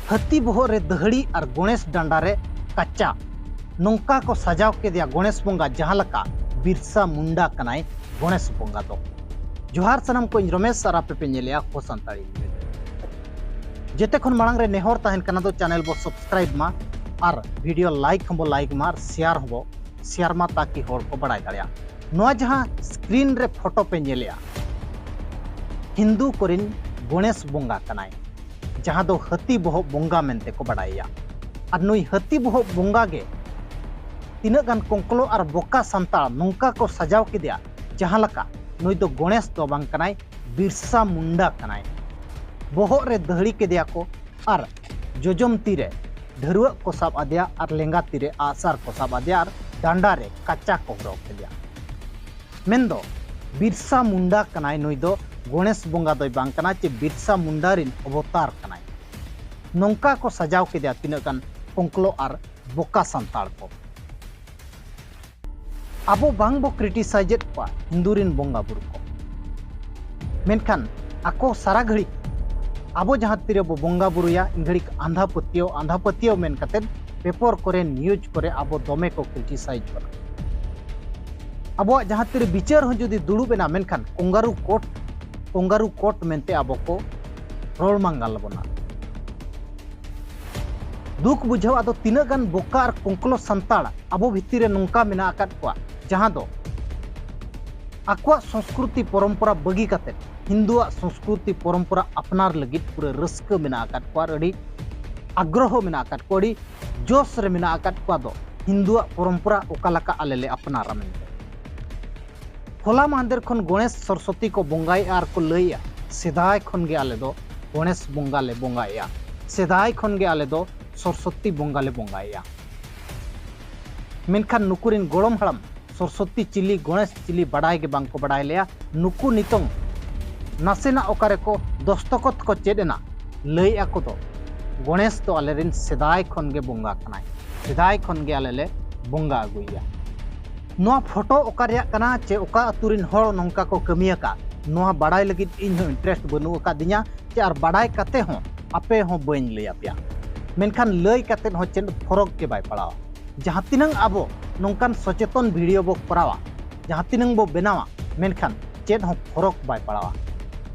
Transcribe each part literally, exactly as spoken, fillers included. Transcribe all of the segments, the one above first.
ᱦᱟᱹᱛᱤ ᱵᱚᱦᱚᱜ ᱨᱮ ᱫᱟᱹᱦᱲᱤ ᱟᱨ ᱜᱚᱬᱮᱥ ᱰᱟᱸᱰᱟ ᱨᱮ ᱠᱟᱪᱟ, ᱱᱚᱝᱠᱟ ᱠᱚ ᱥᱟᱡᱟᱣ ᱠᱮᱫᱮᱭᱟ ᱜᱚᱬᱮᱥ ᱵᱚᱸᱜᱟ, ᱡᱟᱦᱟᱸ ᱞᱮᱠᱟ ᱵᱤᱨᱥᱟ ᱢᱩᱱᱰᱟ ᱠᱟᱱᱟᱭ ᱜᱚᱬᱮᱥ ᱵᱚᱸᱜᱟ ᱫᱚ᱾ ᱡᱚᱦᱟᱨ ᱥᱟᱱᱟᱢ ᱠᱚ, ᱤᱧ ᱨᱚᱢᱮᱥ ᱟᱨ ᱟᱯᱮ ᱯᱮ ᱧᱮᱞᱮᱜᱼᱟ ᱠᱚ ᱥᱟᱱᱛᱟᱲᱤ ᱱᱤᱭᱩᱡᱽ᱾ ᱡᱮᱛᱮ ᱠᱷᱚᱱ ᱢᱟᱲᱟᱝ ᱨᱮ ᱱᱮᱦᱚᱨ ᱛᱟᱦᱮᱱ ᱠᱟᱱᱟ ᱫᱚ ᱪᱮᱱᱮᱞ ᱵᱚ ᱥᱟᱵᱥᱠᱨᱟᱭᱤᱵ ᱢᱟ ᱟᱨ ᱵᱷᱤᱰᱤᱭᱳ ᱞᱟᱭᱤᱠ ᱦᱚᱸᱵᱚ ᱞᱟᱭᱤᱠ ᱢᱟ ᱟᱨ ᱥᱮᱭᱟᱨ ᱦᱚᱸᱵᱚ ᱥᱮᱭᱟᱨ ᱢᱟ, ᱛᱟᱠᱤ ᱦᱚᱲ ᱠᱚ ᱵᱟᱲᱟᱭ ᱫᱟᱲᱮᱭᱟᱜᱼᱟ᱾ ᱱᱚᱣᱟ ᱡᱟᱦᱟᱸ ᱥᱠᱨᱤᱱ ᱨᱮ ᱯᱷᱳᱴᱳ ᱯᱮ ᱧᱮᱞᱮᱜᱼᱟ, ᱦᱤᱱᱫᱩ ᱠᱚᱨᱮᱱ ᱜᱚᱬᱮᱥ ᱵᱚᱸᱜᱟ ᱠᱟᱱᱟᱭ, ᱡᱟᱦᱟᱸ ᱫᱚ ᱦᱟᱹᱛᱤ ᱵᱚᱦᱚᱜ ᱵᱚᱸᱜᱟ ᱢᱮᱱᱛᱮ ᱠᱚ ᱵᱟᱲᱟᱭᱮᱭᱟ᱾ ᱟᱨ ᱱᱩᱭ ᱦᱟᱹᱛᱤ ᱵᱚᱦᱚᱜ ᱵᱚᱸᱜᱟ ᱜᱮ ᱛᱤᱱᱟᱹᱜ ᱜᱟᱱ ᱠᱚᱝᱠᱞᱚ ᱟᱨ ᱵᱚᱠᱟ ᱥᱟᱱᱛᱟᱲ ᱱᱚᱝᱠᱟ ᱠᱚ ᱥᱟᱡᱟᱣ ᱠᱮᱫᱮᱭᱟ, ᱡᱟᱦᱟᱸ ᱞᱮᱠᱟ ᱱᱩᱭ ᱫᱚ ᱜᱚᱬᱮᱥ ᱫᱚ ᱵᱟᱝ ᱠᱟᱱᱟᱭ, ᱵᱤᱨᱥᱟ ᱢᱩᱱᱰᱟ ᱠᱟᱱᱟᱭ᱾ ᱵᱚᱦᱚᱜ ᱨᱮ ᱫᱟᱹᱦᱲᱤ ᱠᱮᱫᱮᱭᱟ ᱠᱚ ᱟᱨ ᱡᱚᱡᱚᱢ ᱛᱤᱨᱮ ᱰᱷᱟᱹᱨᱣᱟᱹᱜ ᱠᱚ ᱥᱟᱵ ᱟᱫᱮᱭᱟ ᱟᱨ ᱞᱮᱸᱜᱟ ᱛᱤᱨᱮ ᱟᱜᱼᱥᱟᱨ ᱠᱚ ᱥᱟᱵ ᱟᱫᱮᱭᱟ ᱟᱨ ᱰᱟᱸᱰᱟ ᱨᱮ ᱠᱟᱪᱟ ᱠᱚ ᱦᱚᱨᱚᱜ ᱠᱮᱫᱮᱭᱟ᱾ ᱢᱮᱱᱫᱚ ᱵᱤᱨᱥᱟ ᱢᱩᱱᱰᱟ ᱠᱟᱱᱟᱭ ᱱᱩᱭ ᱫᱚ, ᱜᱚᱬᱮᱥ ᱵᱚᱸᱜᱟ ᱫᱚᱭ ᱵᱟᱝ ᱠᱟᱱᱟ, ᱪᱮ ᱵᱤᱨᱥᱟ ᱢᱩᱱᱰᱟ ᱨᱤᱱ ᱚᱵᱚᱛᱟᱨ ᱠᱟᱱᱟᱭ᱾ ᱱᱚᱝᱠᱟ ᱠᱚ ᱥᱟᱡᱟᱣ ᱠᱮᱫᱮᱭᱟ ᱛᱤᱱᱟᱹᱜ ᱜᱟᱱ ᱠᱚᱝᱠᱞᱚ ᱟᱨ ᱵᱚᱠᱟ ᱥᱟᱱᱛᱟᱲ ᱠᱚ᱾ ᱟᱵᱚ ᱵᱟᱝ ᱵᱚ ᱠᱨᱤᱴᱤᱥᱟᱭᱤᱡᱮᱫ ᱠᱚᱣᱟ ᱦᱤᱱᱫᱩ ᱨᱤᱱ ᱵᱚᱸᱜᱟ ᱵᱩᱨᱩ ᱠᱚ, ᱢᱮᱱᱠᱷᱟᱱ ᱟᱠᱚ ᱥᱟᱨᱟ ᱜᱷᱟᱹᱲᱤᱡ ᱟᱵᱚ ᱡᱟᱦᱟᱸ ᱛᱤᱨᱮ ᱵᱚ ᱵᱚᱸᱜᱟ ᱵᱩᱨᱩᱭᱟ, ᱤᱱ ᱜᱷᱟᱹᱲᱤᱡ ᱟᱸᱫᱷᱟ ᱯᱟᱹᱛᱭᱟᱹᱣ, ᱟᱸᱫᱷᱟ ᱯᱟᱹᱛᱭᱟᱹᱣ ᱢᱮᱱ ᱠᱟᱛᱮᱫ ᱯᱮᱯᱚᱨ ᱠᱚᱨᱮ, ᱱᱤᱭᱩᱡᱽ ᱠᱚᱨᱮ ᱟᱵᱚ ᱫᱚᱢᱮ ᱠᱚ ᱠᱨᱤᱴᱤᱥᱟᱭᱤᱡᱽ ᱵᱚᱱᱟ᱾ ᱟᱵᱚᱣᱟᱜ ᱡᱟᱦᱟᱸ ᱛᱤᱨᱮ ᱵᱤᱪᱟᱹᱨ ᱦᱚᱸ ᱡᱩᱫᱤ ᱫᱩᱲᱩᱵ ᱮᱱᱟ, ᱢᱮᱱᱠᱷᱟᱱ ᱠᱚᱝᱜᱟᱨᱩ ᱠᱳᱨᱴ, ᱠᱚᱝᱜᱟᱨᱩ ᱠᱳᱨᱴ ᱢᱮᱱᱛᱮ ᱟᱵᱚ ᱠᱚ ᱨᱚᱲ ᱢᱟᱸᱜᱟᱞ ᱵᱚᱱᱟ᱾ ᱫᱩᱠ ᱵᱩᱡᱷᱟᱹᱣ, ᱟᱫᱚ ᱛᱤᱱᱟᱹᱜ ᱜᱟᱱ ᱵᱚᱠᱟ ᱟᱨ ᱠᱚᱝᱠᱞᱚ ᱥᱟᱱᱛᱟᱲ ᱟᱵᱚ ᱵᱷᱤᱛᱤᱨ ᱨᱮ ᱱᱚᱝᱠᱟ ᱢᱮᱱᱟᱜ ᱟᱠᱟᱫ ᱠᱚᱣᱟ, ᱡᱟᱦᱟᱸ ᱫᱚ ᱟᱠᱚᱣᱟᱜ ᱥᱚᱸᱥᱠᱨᱩᱛᱤ ᱯᱚᱨᱚᱢᱯᱚᱨᱟ ᱵᱟᱹᱜᱤ ᱠᱟᱛᱮᱫ ᱦᱤᱱᱫᱩᱣᱟᱜ ᱥᱚᱸᱥᱠᱨᱩᱛᱤ ᱯᱚᱨᱚᱢᱯᱚᱨᱟ ᱟᱯᱱᱟᱨ ᱞᱟᱹᱜᱤᱫ ᱯᱩᱨᱟᱹ ᱨᱟᱹᱥᱠᱟᱹ ᱢᱮᱱᱟᱜ ᱟᱠᱟᱫ ᱠᱚᱣᱟ ᱟᱨ ᱟᱹᱰᱤ ᱟᱜᱽᱨᱚᱦᱚ ᱢᱮᱱᱟᱜ ᱟᱠᱟᱫ ᱠᱚᱣᱟ, ᱟᱹᱰᱤ ᱡᱳᱥ ᱨᱮ ᱢᱮᱱᱟᱜ ᱟᱠᱟᱫ ᱠᱚᱣᱟ᱾ ᱫᱚ ᱦᱤᱱᱫᱩᱣᱟᱜ ᱯᱚᱨᱚᱢᱯᱚᱨᱟ ᱚᱠᱟ ᱞᱮᱠᱟ ᱟᱞᱮ ᱞᱮ ᱟᱯᱱᱟᱨᱟ ᱢᱮᱱᱛᱮ᱾ ᱦᱚᱞᱟ ᱢᱟᱦᱫᱮᱨ ᱠᱷᱚᱱ ᱜᱚᱬᱮᱥ ᱥᱚᱨᱚᱥᱚᱛᱤ ᱠᱚ ᱵᱚᱸᱜᱟᱭᱮᱫᱼᱟ ᱟᱨ ᱠᱚ ᱞᱟᱹᱭᱮᱫᱼᱟ, ᱥᱮᱫᱟᱭ ᱠᱷᱚᱱ ᱜᱮ ᱟᱞᱮ ᱫᱚ ᱜᱚᱬᱮᱥ ᱵᱚᱸᱜᱟ ᱞᱮ ᱵᱚᱸᱜᱟᱭᱮᱫᱼᱟ, ᱥᱮᱫᱟᱭ ᱠᱷᱚᱱ ᱜᱮ ᱟᱞᱮ ᱫᱚ ᱥᱚᱨᱚᱥᱚᱛᱤ ᱵᱚᱸᱜᱟ ᱞᱮ ᱵᱚᱸᱜᱟᱭᱮᱫᱼᱟ᱾ ᱢᱮᱱᱠᱷᱟᱱ ᱱᱩᱠᱩ ᱨᱤᱱ ᱜᱚᱲᱚᱢ ᱦᱟᱲᱟᱢ ᱥᱚᱨᱚᱥᱚᱛᱤ ᱪᱤᱞᱤ, ᱜᱚᱬᱮᱥ ᱪᱤᱞᱤ ᱵᱟᱰᱟᱭ ᱜᱮ ᱵᱟᱝ ᱠᱚ ᱵᱟᱰᱟᱭ ᱞᱮᱭᱟ᱾ ᱱᱩᱠᱩ ᱱᱤᱛᱚᱝ ᱱᱟᱥᱮᱱᱟᱜ ᱚᱠᱟ ᱨᱮᱠᱚ ᱫᱚᱥᱛᱚᱠᱚᱛ ᱠᱚ ᱪᱮᱫ ᱮᱱᱟ, ᱞᱟᱹᱭᱮᱫᱼᱟ ᱠᱚ ᱫᱚ ᱜᱚᱬᱮᱥ ᱫᱚ ᱟᱞᱮ ᱨᱤᱱ ᱥᱮᱫᱟᱭ ᱠᱷᱚᱱ ᱜᱮ ᱵᱚᱸᱜᱟ ᱠᱟᱱᱟᱭ, ᱥᱮᱫᱟᱭ ᱠᱷᱚᱱ ᱜᱮ ᱟᱞᱮ ᱞᱮ ᱵᱚᱸᱜᱟ ᱟᱹᱜᱩᱭᱮᱭᱟ᱾ ᱱᱚᱣᱟ ᱯᱷᱳᱴᱳ ᱚᱠᱟ ᱨᱮᱭᱟᱜ ᱠᱟᱱᱟ ᱪᱮ ᱚᱠᱟ ᱟᱹᱛᱩ ᱨᱤᱱ ᱦᱚᱲ ᱱᱚᱝᱠᱟ ᱠᱚ ᱠᱟᱹᱢᱤᱭᱟᱠᱟᱫ, ᱱᱚᱣᱟ ᱵᱟᱰᱟᱭ ᱞᱟᱹᱜᱤᱫ ᱤᱧ ᱦᱚᱸ ᱤᱱᱴᱟᱨᱮᱥᱴ ᱵᱟᱹᱱᱩᱜ ᱟᱠᱟᱫᱤᱧᱟ, ᱪᱮ ᱟᱨ ᱵᱟᱰᱟᱭ ᱠᱟᱛᱮ ᱦᱚᱸ ᱟᱯᱮ ᱦᱚᱸ ᱵᱟᱹᱧ ᱞᱟᱹᱭ ᱟᱯᱮᱭᱟ᱾ ᱢᱮᱱᱠᱷᱟᱱ ᱞᱟᱹᱭ ᱠᱟᱛᱮᱫ ᱦᱚᱸ ᱪᱮᱫ ᱯᱷᱚᱨᱚᱠ ᱜᱮ ᱵᱟᱭ ᱯᱟᱲᱟᱣᱟ᱾ ᱡᱟᱦᱟᱸ ᱛᱤᱱᱟᱹᱝ ᱟᱵᱚ ᱱᱚᱝᱠᱟᱱ ᱥᱚᱪᱮᱛᱚᱱ ᱵᱷᱤᱰᱤᱭᱳ ᱵᱚ ᱠᱚᱨᱟᱣᱟ, ᱡᱟᱦᱟᱸ ᱛᱤᱱᱟᱹᱝ ᱵᱚ ᱵᱮᱱᱟᱣᱟ, ᱢᱮᱱᱠᱷᱟᱱ ᱪᱮᱫ ᱦᱚᱸ ᱯᱷᱚᱨᱚᱠ ᱵᱟᱭ ᱯᱟᱲᱟᱣᱟ᱾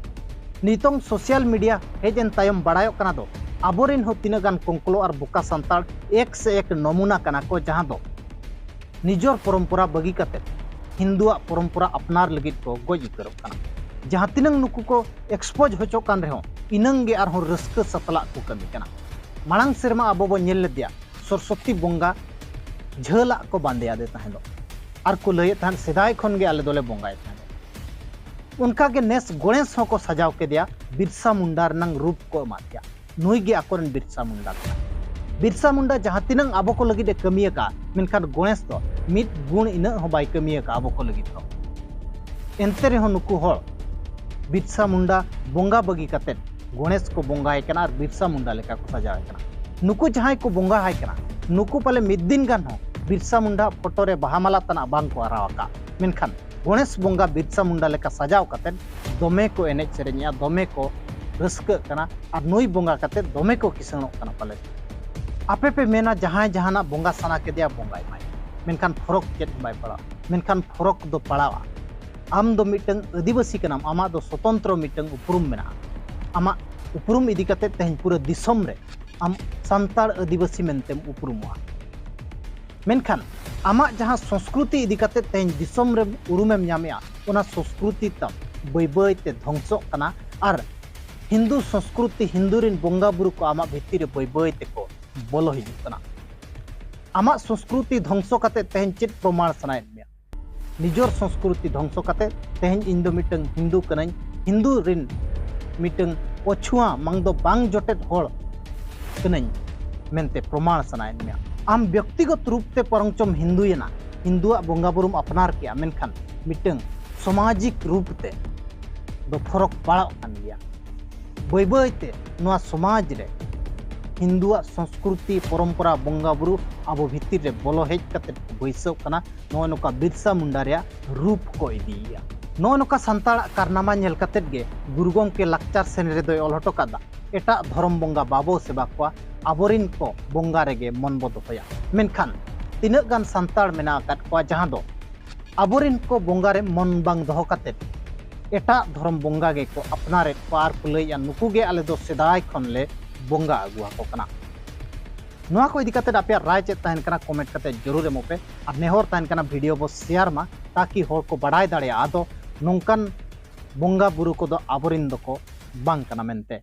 ᱱᱤᱛᱚᱝ ᱥᱳᱥᱟᱞ ᱢᱤᱰᱤᱭᱟ ᱦᱮᱡ ᱮᱱ ᱛᱟᱭᱚᱢ ᱵᱟᱲᱟᱭᱚᱜ ᱠᱟᱱᱟ ᱫᱚ ᱟᱵᱚᱨᱮᱱ ᱦᱚᱸ ᱛᱤᱱᱟᱹᱜ ᱜᱟᱱ ᱠᱚᱝᱠᱞᱚ ᱟᱨ ᱵᱚᱠᱟ ᱥᱟᱱᱛᱟᱲ ᱮᱠ ᱥᱮ ᱮᱠ ᱱᱚᱢᱩᱱᱟ ᱠᱟᱱᱟ ᱠᱚ, ᱡᱟᱦᱟᱸ ᱫᱚ ᱱᱤᱡᱚᱨ ᱯᱚᱨᱚᱢᱯᱚᱨᱟ ᱵᱟᱹᱜᱤ ᱠᱟᱛᱮ ᱦᱤᱱᱫᱩᱣᱟᱜ ᱯᱚᱨᱚᱢᱯᱚᱨᱟ ᱟᱯᱱᱟᱨ ᱞᱟᱹᱜᱤᱫ ᱠᱚ ᱜᱚᱡ ᱩᱛᱟᱹᱨᱚᱜ ᱠᱟᱱᱟ᱾ ᱡᱟᱦᱟᱸ ᱛᱤᱱᱟᱹᱝ ᱱᱩᱠᱩ ᱠᱚ ᱮᱠᱥᱯᱳᱡᱽ ᱦᱚᱪᱚᱜ ᱠᱟᱱ ᱨᱮᱦᱚᱸ, ᱤᱱᱟᱹᱝ ᱜᱮ ᱟᱨᱦᱚᱸ ᱨᱟᱹᱥᱠᱟᱹ ᱥᱟᱛᱞᱟᱜ ᱠᱚ ᱠᱟᱹᱢᱤ ᱠᱟᱱᱟ᱾ ᱢᱟᱲᱟᱝ ᱥᱮᱨᱢᱟ ᱟᱵᱚ ᱵᱚ ᱧᱮᱞ ᱞᱮᱫᱮᱭᱟ, ᱥᱚᱨᱚᱥᱚᱛᱤ ᱵᱚᱸᱜᱟ ᱡᱷᱟᱹᱞᱟᱜ ᱠᱚ ᱵᱟᱸᱫᱮ ᱟᱫᱮ ᱛᱟᱦᱮᱸᱫᱚᱜ ᱟᱨ ᱠᱚ ᱞᱟᱹᱭᱮᱫ ᱛᱟᱦᱮᱸᱫ, "ᱥᱮᱫᱟᱭ ᱠᱷᱚᱱ ᱜᱮ ᱟᱞᱮ ᱫᱚᱞᱮ ᱵᱚᱸᱜᱟᱭᱮᱫ ᱛᱟᱦᱮᱸᱫ᱾" ᱚᱱᱠᱟ ᱜᱮ ᱱᱮᱥ ᱜᱚᱬᱮᱥ ᱦᱚᱸᱠᱚ ᱥᱟᱡᱟᱣ ᱠᱮᱫᱮᱭᱟ, ᱵᱤᱨᱥᱟ ᱢᱩᱱᱰᱟ ᱨᱮᱱᱟᱝ ᱨᱩᱯ ᱠᱚ ᱮᱢᱟ ᱫᱮᱭᱟ᱾ ᱱᱩᱭ ᱜᱮ ᱟᱠᱚᱨᱮᱱ ᱵᱤᱨᱥᱟ ᱢᱩᱱᱰᱟ ᱠᱟᱱᱟ᱾ ᱵᱤᱨᱥᱟ ᱢᱩᱱᱰᱟ ᱡᱟᱦᱟᱸ ᱛᱤᱱᱟᱹᱝ ᱟᱵᱚ ᱠᱚ ᱞᱟᱹᱜᱤᱫ ᱮ ᱠᱟᱹᱢᱤ ᱟᱠᱟᱫᱼᱟ, ᱢᱮᱱᱠᱷᱟᱱ ᱜᱚᱬᱮᱥ ᱫᱚ ᱢᱤᱫ ᱜᱩᱬ ᱤᱱᱟᱹᱜ ᱦᱚᱸ ᱵᱟᱭ ᱠᱟᱹᱢᱤ ᱟᱠᱟᱫᱼᱟ ᱟᱵᱚ ᱠᱚ ᱞᱟᱹᱜᱤᱫ ᱫᱚ᱾ ᱮᱱᱛᱮ ᱨᱮᱦᱚᱸ ᱱᱩᱠᱩ ᱦᱚᱲ ᱵᱤᱨᱥᱟ ᱢᱩᱱᱰᱟ ᱵᱚᱸᱜᱟ ᱵᱟᱹᱜᱤ ᱠᱟᱛᱮᱫ ᱜᱚᱬᱮᱥ ᱠᱚ ᱵᱚᱸᱜᱟᱭ ᱠᱟᱱᱟ ᱟᱨ ᱵᱤᱨᱥᱟ ᱢᱩᱱᱰᱟ ᱞᱮᱠᱟ ᱠᱚ ᱥᱟᱡᱟᱣᱮ ᱠᱟᱱᱟ᱾ ᱱᱩᱠᱩ ᱡᱟᱦᱟᱸᱭ ᱠᱚ ᱵᱚᱸᱜᱟ ᱟᱭ ᱠᱟᱱᱟ, ᱱᱩᱠᱩ ᱯᱟᱞᱮ ᱢᱤᱫ ᱫᱤᱱ ᱜᱟᱱ ᱦᱚᱸ ᱵᱤᱨᱥᱟ ᱢᱩᱱᱰᱟ ᱯᱷᱳᱴᱳ ᱨᱮ ᱵᱟᱦᱟ ᱢᱟᱞᱟ ᱛᱟᱱᱟᱜ ᱵᱟᱝ ᱠᱚ ᱟᱨᱟᱣ ᱟᱠᱟᱫ, ᱢᱮᱱᱠᱷᱟᱱ ᱜᱚᱬᱮᱥ ᱵᱚᱸᱜᱟ ᱵᱤᱨᱥᱟ ᱢᱩᱱᱰᱟ ᱞᱮᱠᱟ ᱥᱟᱡᱟᱣ ᱠᱟᱛᱮᱫ ᱫᱚᱢᱮ ᱠᱚ ᱮᱱᱮᱡ ᱥᱮᱨᱮᱧᱮᱜᱼᱟ, ᱫᱚᱢᱮ ᱠᱚ ᱨᱟᱹᱥᱠᱟᱹᱜ ᱠᱟᱱᱟ ᱟᱨ ᱱᱩᱭ ᱵᱚᱸᱜᱟ ᱠᱟᱛᱮᱫ ᱫᱚᱢᱮ ᱠᱚ ᱠᱤᱥᱟᱹᱬᱚᱜ ᱠᱟᱱᱟ ᱯᱟᱞᱮ᱾ ᱟᱯᱮ ᱯᱮ ᱢᱮᱱᱟ, ᱡᱟᱦᱟᱸᱭ ᱡᱟᱦᱟᱱᱟᱜ ᱵᱚᱸᱜᱟ ᱥᱟᱱᱟ ᱠᱮᱫᱮᱭᱟ, ᱵᱚᱸᱜᱟᱭ ᱢᱟᱭ, ᱢᱮᱱᱠᱷᱟᱱ ᱯᱷᱚᱨᱚᱠ ᱪᱮᱫ ᱦᱚᱸ ᱵᱟᱭ ᱯᱟᱲᱟᱜᱼᱟ᱾ ᱢᱮᱱᱠᱷᱟᱱ ᱯᱷᱚᱨᱚᱠ ᱫᱚ ᱯᱟᱲᱟᱣᱟ᱾ ᱟᱢ ᱫᱚ ᱢᱤᱫᱴᱟᱝ ᱟᱹᱫᱤᱵᱟᱹᱥᱤ ᱠᱟᱱᱟᱢ, ᱟᱢᱟᱜ ᱫᱚ ᱥᱚᱛᱚᱱᱛᱨᱚ ᱢᱤᱫᱴᱟᱝ ᱩᱯᱨᱩᱢ ᱢᱮᱱᱟᱜᱼᱟ᱾ ᱟᱢᱟᱜ ᱩᱯᱨᱩᱢ ᱤᱫᱤ ᱠᱟᱛᱮᱫ ᱛᱮᱦᱮᱧ ᱯᱩᱨᱟᱹ ᱫᱤᱥᱚᱢ ᱨᱮ ᱟᱢ ᱥᱟᱱᱛᱟᱲ ᱟᱹᱫᱤᱵᱟᱹᱥᱤ ᱢᱮᱱᱛᱮᱢ ᱩᱯᱨᱩᱢᱚᱜᱼᱟ᱾ ᱢᱮᱱᱠᱷᱟᱱ ᱟᱢᱟᱜ ᱡᱟᱦᱟᱸ ᱥᱚᱸᱥᱠᱨᱩᱛᱤ ᱤᱫᱤ ᱠᱟᱛᱮᱫ ᱛᱮᱦᱮᱧ ᱫᱤᱥᱚᱢ ᱨᱮ ᱩᱨᱩᱢᱮᱢ ᱧᱟᱢᱮᱜᱼᱟ, ᱚᱱᱟ ᱥᱚᱸᱥᱠᱨᱩᱛᱤ ᱛᱟᱢ ᱵᱟᱹᱭ ᱵᱟᱹᱭ ᱛᱮ ᱫᱷᱚᱝᱥᱚᱜ ᱠᱟᱱᱟ ᱟᱨ ᱦᱤᱱᱫᱩ ᱥᱚᱸᱥᱠᱨᱩᱛᱤ, ᱦᱤᱱᱫᱩ ᱨᱮᱱ ᱵᱚᱸᱜᱟ ᱵᱩᱨᱩ ᱠᱚ ᱟᱢᱟᱜ ᱵᱷᱤᱛᱤᱨ ᱨᱮ ᱵᱟᱹᱭ ᱵᱟᱹᱭ ᱛᱮᱠᱚ ᱵᱚᱞᱚ ᱦᱤᱡᱩᱜ ᱠᱟᱱᱟ᱾ ᱟᱢᱟᱜ ᱥᱚᱸᱥᱠᱨᱩᱛᱤ ᱫᱷᱚᱝᱥᱚ ᱠᱟᱛᱮᱫ ᱛᱮᱦᱮᱧ ᱪᱮᱫ ᱯᱨᱚᱢᱟᱬ ᱥᱟᱱᱟᱭᱮᱫ ᱢᱮᱭᱟ? ᱱᱤᱡᱚᱨ ᱥᱚᱸᱥᱠᱨᱩᱛᱤ ᱫᱷᱚᱝᱥᱚ ᱠᱟᱛᱮᱫ ᱛᱮᱦᱮᱧ ᱤᱧ ᱫᱚ ᱢᱤᱫᱴᱟᱝ ᱦᱤᱱᱫᱩ ᱠᱟᱹᱱᱟᱹᱧ, ᱦᱤᱱᱫᱩ ᱨᱮᱱ ᱢᱤᱫᱴᱟᱝ ᱚᱪᱷᱩᱣᱟ ᱢᱟᱝ ᱫᱚ ᱵᱟᱝ ᱡᱚᱴᱮᱫ ᱦᱚᱲ ᱠᱟᱹᱱᱟᱹᱧ ᱢᱮᱱᱛᱮ ᱯᱨᱚᱢᱟᱬ ᱥᱟᱱᱟᱭᱮᱫ ᱢᱮᱭᱟ᱾ ᱟᱢ ᱵᱮᱠᱛᱤᱜᱚᱛ ᱨᱩᱯ ᱛᱮ ᱵᱚᱨᱚᱝ ᱪᱚᱢ ᱦᱤᱱᱫᱩᱭᱮᱱᱟ, ᱦᱤᱱᱫᱩᱣᱟᱜ ᱵᱚᱸᱜᱟ ᱵᱩᱨᱩᱢ ᱟᱯᱱᱟᱨ ᱠᱮᱜᱼᱟ, ᱢᱮᱱᱠᱷᱟᱱ ᱢᱤᱫᱴᱟᱝ ᱥᱟᱢᱟᱡᱤᱠ ᱨᱩᱯ ᱛᱮ ᱫᱚ ᱯᱷᱚᱨᱚᱠ ᱯᱟᱲᱟᱜ ᱠᱟᱱ ᱜᱮᱭᱟ᱾ ᱵᱟᱹᱭ ᱵᱟᱹᱭ ᱛᱮ ᱱᱚᱣᱟ ᱥᱚᱢᱟᱡᱽ ᱨᱮ ᱦᱤᱱᱫᱩᱣᱟᱜ ᱥᱚᱸᱥᱠᱨᱩᱛᱤ, ᱯᱚᱨᱚᱢᱯᱚᱨᱟ, ᱵᱚᱸᱜᱟ ᱵᱩᱨᱩ ᱟᱵᱚ ᱵᱷᱤᱛᱤᱨ ᱨᱮ ᱵᱚᱞᱚ ᱦᱮᱡ ᱠᱟᱛᱮ ᱠᱚ ᱵᱟᱹᱭᱥᱟᱹᱣ ᱠᱟᱱᱟ᱾ ᱱᱚᱜᱼᱚᱭ ᱱᱚᱝᱠᱟ ᱵᱤᱨᱥᱟ ᱢᱩᱱᱰᱟ ᱨᱮᱭᱟᱜ ᱨᱩᱯ ᱠᱚ ᱤᱫᱤᱭᱮᱫᱼᱟ᱾ ᱱᱚᱜᱼᱚ ᱱᱚᱝᱠᱟ ᱥᱟᱱᱛᱟᱲᱟᱜ ᱠᱟᱨᱱᱟᱢᱟ ᱧᱮᱞ ᱠᱟᱛᱮᱫ ᱜᱮ ᱜᱩᱨᱩ ᱜᱚᱢᱠᱮ ᱞᱟᱠᱪᱟᱨ ᱥᱮᱨᱮᱧ ᱨᱮᱫᱚᱭ ᱚᱞ ᱦᱚᱴᱚ ᱠᱟᱫᱟ, ᱮᱴᱟᱜ ᱫᱷᱚᱨᱚᱢ ᱵᱚᱸᱜᱟ ᱵᱟᱵᱚ ᱥᱮᱵᱟ ᱠᱚᱣᱟ, ᱟᱵᱚᱨᱤᱱ ᱠᱚ ᱵᱚᱸᱜᱟ ᱨᱮᱜᱮ ᱢᱚᱱ ᱵᱚ ᱫᱚᱦᱚᱭᱟ᱾ ᱢᱮᱱᱠᱷᱟᱱ ᱛᱤᱱᱟᱹᱜ ᱜᱟᱱ ᱥᱟᱱᱛᱟᱲ ᱢᱮᱱᱟᱜ ᱟᱠᱟᱫ ᱠᱚᱣᱟ ᱡᱟᱦᱟᱸ ᱫᱚ ᱟᱵᱚᱨᱤᱱ ᱠᱚ ᱵᱚᱸᱜᱟ ᱨᱮ ᱢᱚᱱ ᱵᱟᱝ ᱫᱚᱦᱚ ᱠᱟᱛᱮᱫ ᱮᱴᱟᱜ ᱫᱷᱚᱨᱚᱢ ᱵᱚᱸᱜᱟ ᱜᱮᱠᱚ ᱟᱯᱱᱟᱨᱮᱫ ᱠᱚᱣᱟ ᱟᱨ ᱠᱚ ᱞᱟᱹᱭᱮᱫᱼᱟ, ᱱᱩᱠᱩ ᱜᱮ ᱟᱞᱮ ᱫᱚ ᱥᱮᱫᱟᱭ ᱠᱷᱚᱱ ᱞᱮ ᱵᱚᱸᱜᱟ ᱟᱹᱜᱩ ᱟᱠᱚ ᱠᱟᱱᱟ᱾ ᱱᱚᱣᱟ ᱠᱚ ᱤᱫᱤ ᱠᱟᱛᱮᱫ ᱟᱯᱮᱭᱟᱜ ᱨᱟᱭ ᱪᱮᱫ ᱛᱟᱦᱮᱱ ᱠᱟᱱᱟ, ᱠᱚᱢᱮᱱᱴ ᱠᱟᱛᱮᱫ ᱡᱚᱨᱩᱨ ᱮᱢᱚᱜ ᱯᱮ᱾ ᱟᱨ ᱱᱮᱦᱚᱨ ᱛᱟᱦᱮᱱ ᱠᱟᱱᱟ, ᱵᱷᱤᱰᱤᱭᱳ ᱵᱚ ᱥᱮᱭᱟᱨ ᱢᱟ, ᱛᱟᱠᱤ ᱦᱚᱲ ᱠᱚ ᱵᱟᱲᱟᱭ ᱫᱟᱲᱮᱭᱟᱜᱼᱟ᱾ ᱟᱫᱚ ᱱᱚᱝᱠᱟᱱ ᱵᱚᱸᱜᱟ ᱵᱩᱨᱩ ᱠᱚᱫᱚ ᱟᱵᱚᱨᱤᱱ ᱫᱚᱠᱚ ᱵᱟᱝ ᱠᱟᱱᱟ ᱢᱮᱱᱛᱮ᱾